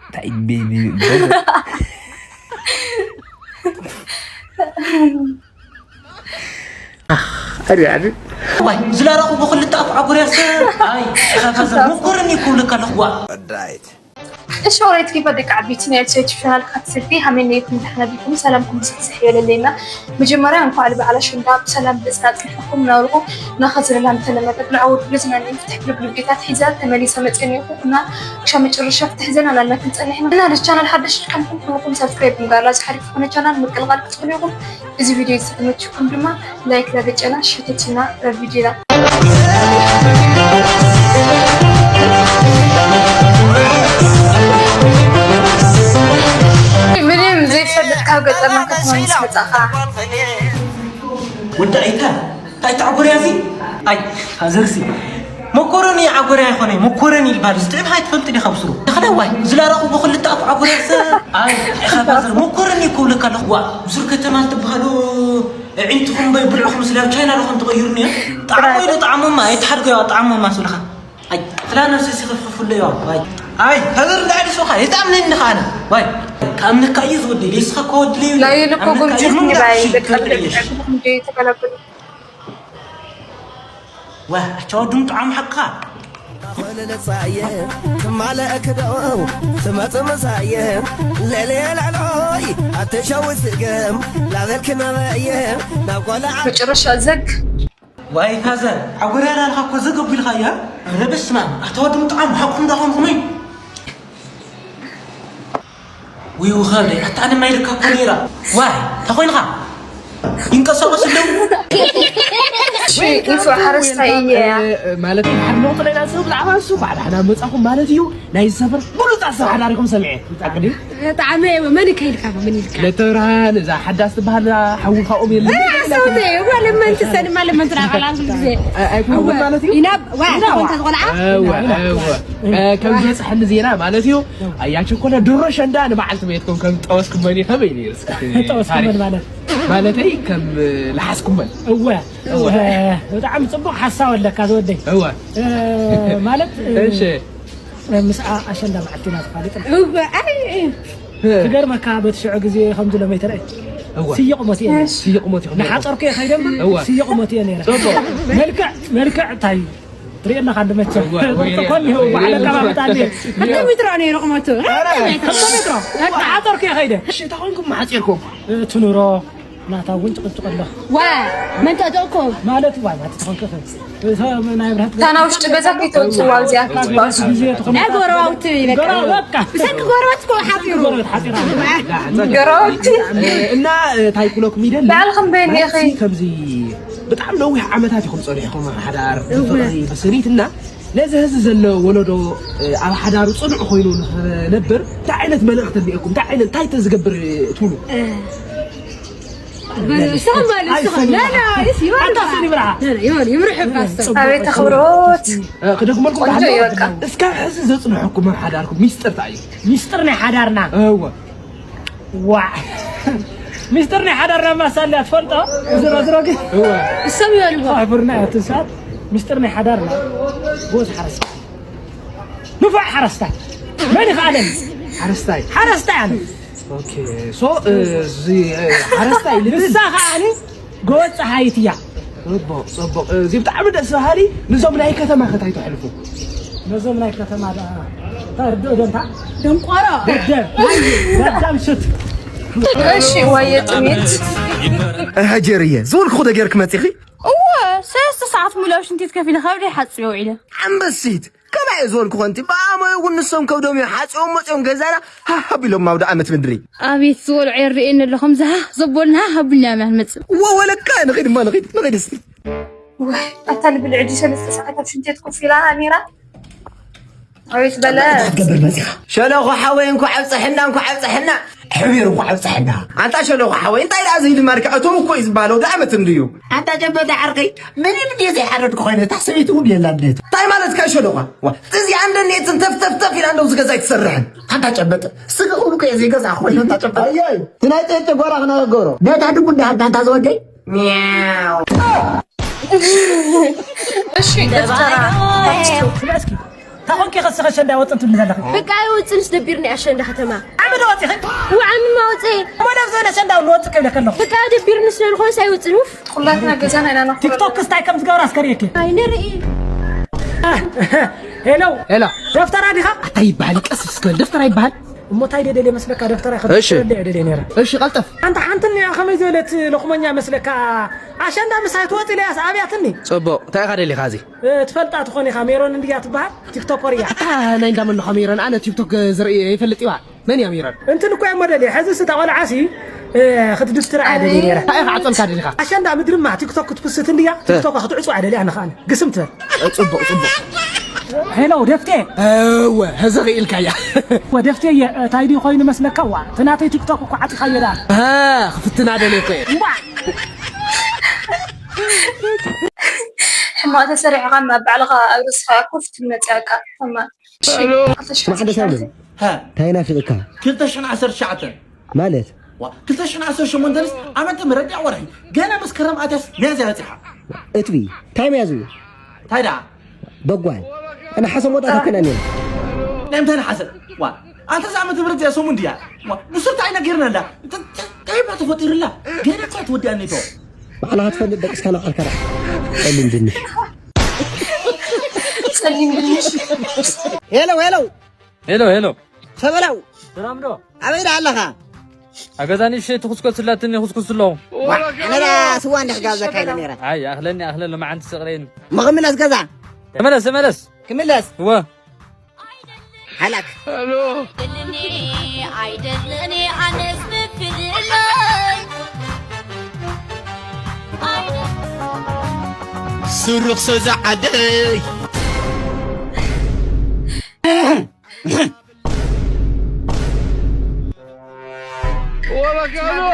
እንታይ ቤቢ በለ። ኣሪ ኣሪ። ዋይ ዝላረኹ ብኽልተ ኣፍ ዓጉርያሰ። ኣይ ኢኻ ፋዘር መኮረኒ ክብለካ ኣለኹ ዋ። እሺ ወራይት ኪባ ደቂ ዓበይቲ ናይ ኤልሳ ዩቱብ ቻናል ካትስልቲ ሃመይ ነይት ምድሕና ቢኩም ሰላምኩም ስሕስሕ ይበለለይና። መጀመርያ እንኳዕ ልበዓል ኣሸንዳ ብሰላም ብፅና ፅንሕኩም እናበልኩ ናኸ ዝለላ እንተለመደ ብልዓወት ብልዝናኒ ፍትሕ ብልብልቤታት ሒዛ ተመሊሰ መፅእኒኹ እና ክሻ መጨረሻ ፍትሕ ዘና ላልና ክንፀንሕ ኢና እና ልቻናል ሓደሽ ከንኩም ኩልኩም ሳብስክራይብ ምግባር ላዚ ሓሪፍ ዝኾነ ቻናል ምቅልቃል ክትኽእሉ ኢኹም። እዚ ቪድዮ ዝተመችኩም ድማ ላይክ ላገጨና ሸተትና ቪድዮና ምንም ዘይፈልጥ ካብ ገጠርና ከተማ ምስ መጻኻ ወዲ ኣይታ እንታይ ተዓጎርያ እዚ ኣይ ሃዘርሲ መኮረኒ ዓጎርያ ይኾነ መኮረኒ ይባል ዝጥዕም ሃይ ትፈልጥ ዲኻ ብስሩ ተኸለ ዋይ ዝላረኹ ብኽልተ ኣፍ ዓጎርያ ሰ ኣይ ኢኻ ባዘር መኮረኒ ይኮብለካ ኣለኹ ዋ ብስሩ ከተማ ትበሃሉ ዕንትኹም በይ ብልዕኹም ስለ ቻይና ለኹም ትቐይሩኒ ጣዕሞ ኢሉ ጣዕሞማ ኣይትሓድጎ ጣዕሞማ ስልኻ ኣይ ፍላ ነፍሲ ሲኸፍፍለ ዋ ኣይ ኣይ ተበር እንዳዕዲ ሶኻ የጣምነኒ ኻነ ዋይ ካብ ንካ እዩ ዝወዲ ሌስኻ ከወድልዩ ናይ ልኮ ጉምጭት ንባይ በቃ ተቀላበሉ ዋ ኣቻው ድምጡ ዓም ሓቅኻ ኾነ ነጻየ ትማለ ክደው ትመጽ ምሳየ ለሌ ላሎይ ኣተሻው ስገም ላበልክ ነበየ ናብ ቆላ መጨረሻ ዘግ ዋይ ፋዘር ዓጉርያ ላልካ እኮ ዘገቡ ኢልካ እያ ረበስማ ኣተዋ ድምጡ ዓም ሓቅኹም ዳኹም ኹመይ ውይ ውኸብደይ ኣታ ኣነ ማይ ልካ እኮ ነይራ ዋይ እንታይ ኮይንኻ ይንቀሳቐስ ኣለዉ ኢንፎ ሓረስታይ እየ ማለት ሓደ ለውጢ ናይ ዳንስ ብዛዕባ እሱ ባዕላ ሕና መጻኹም ማለት እዩ ናይ ሰፈር ብሉጻት ሰብ ሓዳሪኹም ሰሚዐ ኣቅዲ ጣዕመ መን ከይልካ መን ይልካ ለተብርሃን እዛ ሓዳስ ትበሃል ሓዊ ካብኦም የለ ሰውተ እዋ ለመንቲ ሰድማ ለመንቲ ናባላ ግዜ ኣይኮን ማለት እዩ ኢና ዋ ተቆንታ ዝቆልዓ ከምዚ በፅሐኒ ዜና ማለት እዩ ኣያቸው ኮነ ድሮ ሸንዳ ንበዓልቲ ቤትኩም ከም ጠወስኩም መን ከመይ ነይሩ ጠወስኩም ማለት ማለተይ ከም ለሓስኩመን እወ ብጣዕሚ ፅቡቅ ሓሳብ ኣለካ ዝወደይ እወ ማለት እሺ ምስ ኣሸንዳ መዓልቲ ኢና ተፋሊጥ እወ ኣይ ትገርመካ በቲ ሽዑ ግዜ ከምዚ ሎም ኣይተረእ ስየ ቁመት እየ ስየ ቁመት ይኹን ንሓፀርኩ እየ ከይደ እምበር እወ። ስየ ቁመት እየ ነይረ ሶቶ መልክዕ መልክዕ እንታይ እዩ ትሪእና ካን ድመቸ እወ፣ እወ፣ እወ። ተኮን ይኸው ባዕለ ቀማምጣ እንደ ክልተ ሜትሮ ነይሩ ቁመቱ ክልተ ሜትሮ ሓፀርኩ እየ ከይደ እሺ ተኾንኩም ማሓፂርኩም ትኑሮ ናታ እውን ጭቅጭቅ ኣሎ ዋ መን ተእተውኮ ማለት ዋ ናቲ ተኾንከ ናይ ብርሃት እታ ናይ ውሽጢ ገዛ ከይተውፅዋ ኣብዚኣ ክትባእሱ ግዜ ተኾነ ናይ ጎረባውቲ በቃ በቃ ብሰንኪ ጎረባትኮ ሓፂሩ ጎረበት ሓፂራ ገረውቲ እና እንታይ ክብለኩም ይደሊ ባዕልኹም በየን ኢኺ ከምዚ ብጣዕሚ ነዊሕ ዓመታት ኢኹም ፀኒሕኩም ኣብ ሓዳር ብፍቕሪ ብስኒትና ነዚ ህዚ ዘሎ ወለዶ ኣብ ሓዳሩ ፅኑዕ ኮይኑ ንክነብር እንታይ ዓይነት መልእክቲ እኒአኩም እንታይ ዓይነት እንታይ ተዝገብር ትብሉ ይምርሕ ኣቤት ኣኽብሮት ክደግመልኩም ቆንጆ እዩ በቃ እስካብ ሕዚ ዘፅንሐኩም ኣብ ሓዳርኩም ሚስጥር እንታይ እዩ ሚስጥር ናይ ሓዳርና እወ ዋ ሚስጥር ናይ ሓዳርና ማሳልያ ትፈልጦ ዝሮ ዝሮ ግን እሶም ይበልዎ ኣሕብርና እያ ትንሳት ሚስጥር ናይ ሓዳርና ጎዝ ሓረስታይ ንፉዕ ሓረስታይ መን ይኽኣለኒ ሓረስታይ ሓረስታይ ኣነ ኦኬ ሶ እዚ ሓረስታይ ልብል ንሳ ከዓኒ ጎበዝ ፀሃይት እያ ፅቡቅ ፅቡቅ እዚ ብጣዕሚ ደስ በሃሊ ንዞም ናይ ከተማ ከታይ ተሕልፉ ነዞም ናይ ከተማ ርድኦ ደንታ ደንቆሮ ደም ደም ሽት እሺ ዋየ ጥሜት እህ ጀርየ ዝበልኩ ዶ ጌርክ መፂኺ እወ ሰለስተ ሰዓት ሙሉእ ኣብ ሽንት ቤት ከፊለ ከብደይ ሓፅዮ ውዒለ ኣንበሲት ከማይ ዝበልኩ ኮንቲ ብኣሞይ እውን ንሶም ከብዶም እዮም ሓፂኦም መፂኦም ገዛና ሃሃብ ኢሎም ኣውደ ኣመት ምድሪ ኣቤት ዝበልዖ የርእየኒ ኣሎ ከምዚ ሃ ዘበሉና ሃ ሃቡልና ኢና ንመፅእ ወወለካ ንኺድ እማ ንኺድ ንኺድ እስቲ ወይ ኣታ ልብል ዕዲ ሰለስተ ሰዓት ኣብ ሽንት ቤት ኮፍ ኢላ ኣሚራ ኣቤት በለ ትገብር መፂኻ ሸለኹ ሓወይ እንኳዕ ኣብፀሐና እንኳዕ ኣብፀሐና ሕቢር እንኳዕ ኣብፀሐና ኣንታ ሸለኹ ሓወይ እንታይ ደኣ ዘይድማርካ እቶም እኮ እዩ ዝበሃለው ደኣ መት እንድዩ ኣንታ ጨበጣ ዓርከይ ምንም ድየ ዘይሓረድኩ ኮይነ እታ ሰበይቲ እውን የላ እንዴት እንታይ ማለት ከ ሸለኹ ዋ እዚኣ እንደኔትን ተፍተፍተፍ ኢላ እንደው ዝገዛ ኣይትሰርሕን ኣንታ ጨበጥ ስጋ ሁሉ ከ ዘይገዛ ኮይነ ኣንታ ጨበጥ ኣየይ ትናይ ጨጨ ጓራ ክነገሮ ነታ ድሙ እንዳሃብታ ኣንታ ዘወደይ ሚያው እሺ ደፍተራ እስኪ ታኾንኪ ከስኸ ኣሸንዳ ወፅን ትብሊ ዘለኺ? በቃ ኣይወፅንስ፣ ደቢርኒ ኣሸንዳ ከተማ። ዓሚ ዶ ወፂኺ? ውዓሚ ማውፅእ። እሞ ናብ ዘበነ ኣሸንዳ እውን ወፅእ ክብለኪ ኣለኹ። በቃ ደቢርኒ ስለ ዝኾነስ ኣይወፅን። ውፍ። ኩላትና ገዛና ኢና ነኹ። ቲክቶክ ክስታይ ከም ዝገብራ ኣስከርእየኪ። ኣይ ንርኢ። ሄሎ። ሄሎ። ደፍተራ ዲኻ? ኣታ ይበሃል፣ ቀስ እስከ በል፣ ደፍተራ ይበሃል። እሞ እንታይ ደደልየ መስለካ? ደፍተራ እሺ። ከደልየ ደልየ ነይረ። እሺ፣ ቀልጠፍ። ኣንታ ሓንቲ እኒኣ ከመይ ዝበለት ሎኽመኛ መስለካ? ኣሸንዳ ምሳይ ትወፂ ኢለያስ ኣብያትኒ። ፅቡቕ፣ እንታይ ኢኻ ደሊኻ እዚ? እ፣ ትፈልጣ ትኾን ኢኻ፣ ሜሮን እንድያ ትበሃል፣ ቲክቶከር እያ። ኣታ ናይ እንዳመን ኢኻ ሜሮን? ኣነ ቲክቶክ ዝርኢ ይፈልጥ እየ። መን እያ ሜሮን? እንትን እኮ እየ ሞዴል እየ። ሕዚ ስታ ቆልዓ ሲ፣ እ፣ ክትድስትር እያ ደልየ ነይረ። እንታይ ኢኻ ዓፀምካ ደሊኻ? ኣሸንዳ ምድርማ ቲክቶክ ክትፕስት እንድያ፣ ቲክቶክ ክትዕፁ እያ ደልየ ኣነ ኸኣነ። ግስም ትበል። እ፣ ፅቡቕ፣ ፅቡቕ። ሄሎ፣ ደፍቴ። እወ፣ ሕዚ ኽኢልካያ። እወ፣ ደፍቴ እየ፣ እ፣ ታይ ድዩ ኮይኑ መስለካ? ዋ፣ እቲ ናተይ ቲክቶክ እኮ ዓፂኻዮ ደኣ። እ፣ ክፍትና ደልየ እኮ እየ። ዋ። ሕማቕ ተሰሪሕኻ እማ ባዕልኻ ኣብ ርእስኻ ኮፍ ትብል መጺኣካ። እማ፣ እሺ፣ ሄሎ። ክልተ ሽሕ ሽማዕ ደስ ዓሰርተ ሸውዓተ። ይብለኒ። ሃ። እንታይ ናፊቕካ? ክልተ ሽሕን ዓሰርተ ትሽዓተን። ማለት? ዋ፣ ክልተ ሽሕን ዓሰርተ ሸሞንተንስ ዓመተ ምህረት ድያ ወርሒ? ገና መስከረም ኣትያስ ሚያዝያ በጺሓ። እትቢ፣ እንታይ ሚያዝዩ? እንታይ ደኣ? በጓል። ኣነ ሓሰም ወጣት እኮ ኢና ነይርና። ናይ ምንታይ ሓሰም? ዋ፣ ኣንተ እዛ ዓመተ ምህረት እዚኣ ሰሙን ድያ? ዋ፣ ንሱ እንታይ ነጊርና ኣላ? ተ-፣ ተ-፣ እንታይ እባ ተፈጢሩላ? ገና እኳ ትወዲኣ እኒቶ። ባዕልኻ ትፈልጥ ደቂስካ ናቕዓልካ ደኣ። ጸሊም ድንሽ። ጸሊም ድንሽ። ሄሎ፣ ሄሎ። ሄሎ፣ ሄሎ። ሰበላው። ሰላም ዶ? ኣበይ ደኣ ኣለኻ? ኣብ ገዛ ንእሽተይ ትኹስኮስ ስላትኒ ይኹስኩስ ኣለኹ። ዋ፣ ኣነ ደኣ ስዋ እንዲሕ ክጋብዘካ ኢለ ነይረ። ኣይ፣ ኣኽለኒ፣ ኣኽለኒ፣ ሎማዓንቲ ስቕረይኒ። እሞ ክምለስ ገዛ? ተመለስ፣ ተመለስ። ክምለስ? እወ። ሃላክ። ኣይደለኒ፣ ኣይደለኒ፣ ኣነስ ምፍልላይ። ስሩኽ ሰዛ ዓደይ።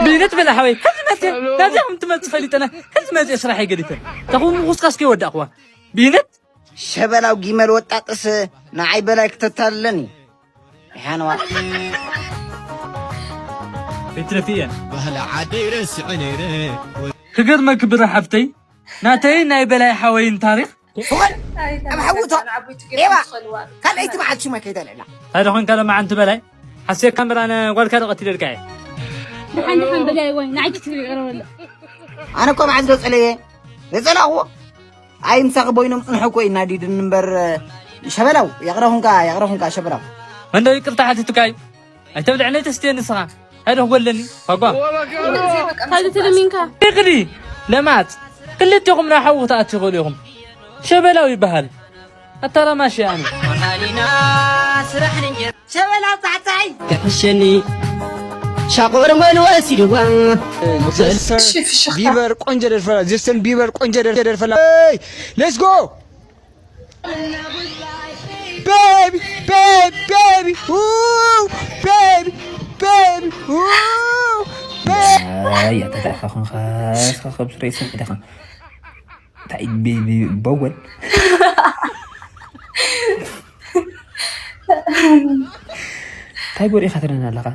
ብይነት በላ ሓወይ፣ ሕዚ መፅእ፣ ናብዚኣ ከም ትመፅእ ፈሊጠና፣ ሕዚ መፅእ ስራሐይ ገዲፈ። ተኹም ምኹስካስ ከይወዳእኽዋ። ብይነት? ሸበላው ጊመል ወጣጥስ ንዓይ በላይ ክተታልለኒ። ይሓንዋ። ይትረፊ እየን። ባህሊ ዓደይ ረሲዐ ነይረ። ክገርመኪ ብረ ሓፍተይ፣ ናተይ ናይ በላይ ሓወይን ታሪኽ። ፎን ኣብ ሓውቶ ኤዋ ካልኣይቲ መዓልቲ ሽማ ከይተልዕላ። እንታይ ደኾንካ ሎማዓንቲ በላይ? ሓሴካ እምበር ኣነ ጓልካ ዶ ቀቲለልካ እየ? ደሓን ደሓን በላይ ወይ ንዓይ ክትብል ይቕረበሉ። ኣነ እኮ መዓዝ ዶ ጸለየ? ዘጸላእዎ? ኣይ ምሳኺ ቦይኖም ጽንሑ እኮ ኢና ዲድን እምበር ሸበላው፣ የቕረኹንካ፣ የቕረኹንካ ሸበላው። መንዶ ይቅርታ ሓቲቱካ እዩ? ኣይተብልዕኒ ተስትየ ንስኻ። ሃይዶ ክጎለኒ፣ ኳኳ። ካልእ ተለሚንካ። ይቕሪ፣ ለማት። ክልቴኹም ናብ ሓዊ ክትኣትዩ ይኽእሉ ኢኹም። ሸበላው ይበሃል። ኣታላማሽ ኣነ። ሸበላው ታሕታይ። ክሕሸኒ። ሻቆር መን ወሲድዋ? ጀስተን ቢበር ቆንጆ ደርፈላ። ጀስተን ቢበር ቆንጆ ደር-፣ ደርፈላ። Hey, let's go. Baby, baby, baby, ooh, baby, baby, ooh, baby. ኣይ፣ ኣታ እንታይ ኢኻ ኾንኻ? እስኻ ካብ ስረይ ስምዒት ኢኻ። እንታይ ቢ-፣ ቢ-፣ በወል? እንታይ ጎሪእኻ ትብለና ኣለኻ?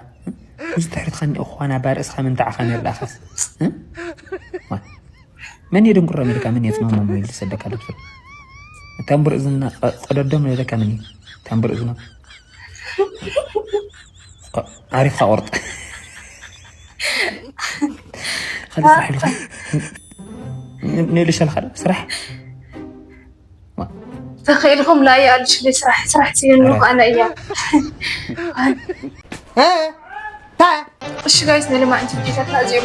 እዚ ትሕርትኻ እኒኦ ኳና ባርእስኻ ምንታዕኻ ነርዳኻስ? እ? ዋ። መን እየ ድንቁሮ ኣሜሪካ፣ መን እየ ጽማሞ ኢሉ ዝሰደካ ኣሎ ትብል? ታምቡር እዝንና ቀ-፣ ቀደዶም ንለካ መን እዩ? ታምቡር እዝኖም። ቆ-፣ ዓሪፍካ ቆርጥ። ካልእ ስራሕ ኢልካ? ን-፣ ንእልሻልካ ዶ ስራሕ? ተኽኢልኩም ላየ ኣልሽለይ ስራሕ፣ ስራሕ ትየኑ ኣነ እያ። እ? ታ? እሺ ጋይስ፣ ናይ ሎማዓንቲ ቪዲዮታትና እዚኦም